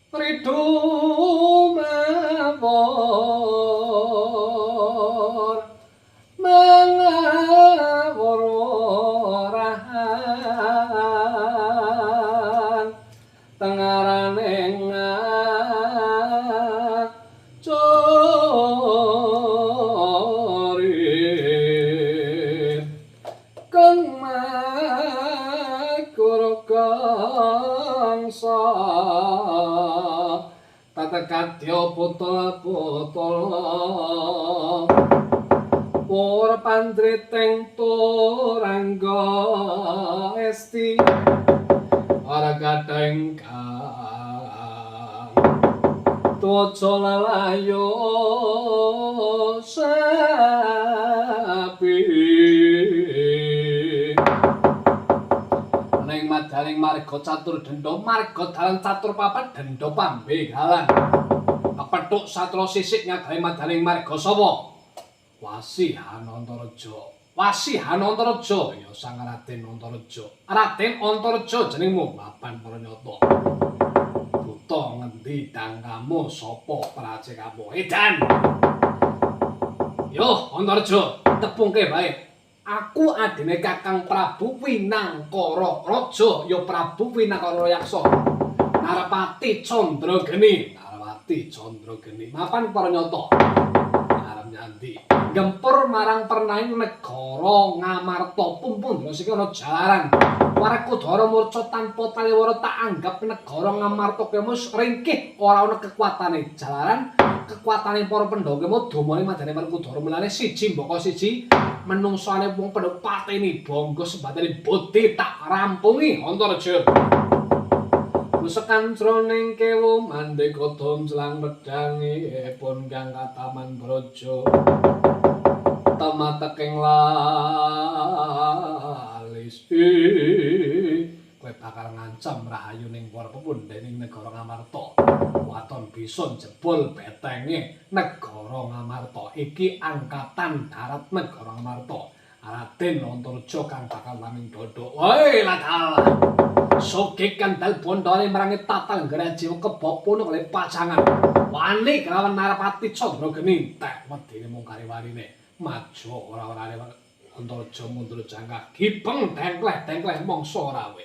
Ridu mawur mangawur warahan tengarane ngacori kang makur kangsa tatekadya putul-putul pur pandriteng turangga esti ora kadang kang tuwaca lalayo sapi ning madaling marga catur denda marga dalan catur papat denda pambegalan kepethuk satra sisik ngagawe madaling marga sapa Wasi Hanantaraja. Wasi Hanantaraja ya Sang Raden Antareja. Raden Antareja jenengmu papan para nyata. Buta ngendi dangkamu sapa pracekamu? Edan. Yo Antareja, tepungke bae. Aku adine Kakang Prabu Winangkara Raja, ya Prabu Winangkara Yaksa. Narapati Candrageni, Narapati Candrageni. Mapan para nyata. Arep nyandi. Gempur marang pernaing negara Ngamarta pumpun siki ana jalaran. Warakudara murca tanpa taliwara tak anggap negara Ngamarta kemus ringkih ora ana kekuatane jalaran. Kekuatane para Pandhawa kemo domane madane Werkudara mulane siji mbaka siji menungsane wong Pandhawa pateni bangga sembatane bodhe tak rampungi Antareja. Lusekan jroning kewu mandeka donjlang pedhange pun kang kataman braja temateking lalis. Kowe bakal ngancam rahayu ning para pepundhening negara Ngamarta. Waton bisa jebol betenge negara Ngamarta. Iki angkatan darat negara Ngamarta. Raden Antareja kang bakal laming dodok. Woi ladalah. Sugih kendal bondone merangi tatal grajiwa kebo punuk oleh pacangan. Wani kelawan Narapati Candrageni tek wedine mung kari-warine. Maju ora-orane Antareja mundur jangkah gibeng dengkleh-dengkleh mangsa rawe.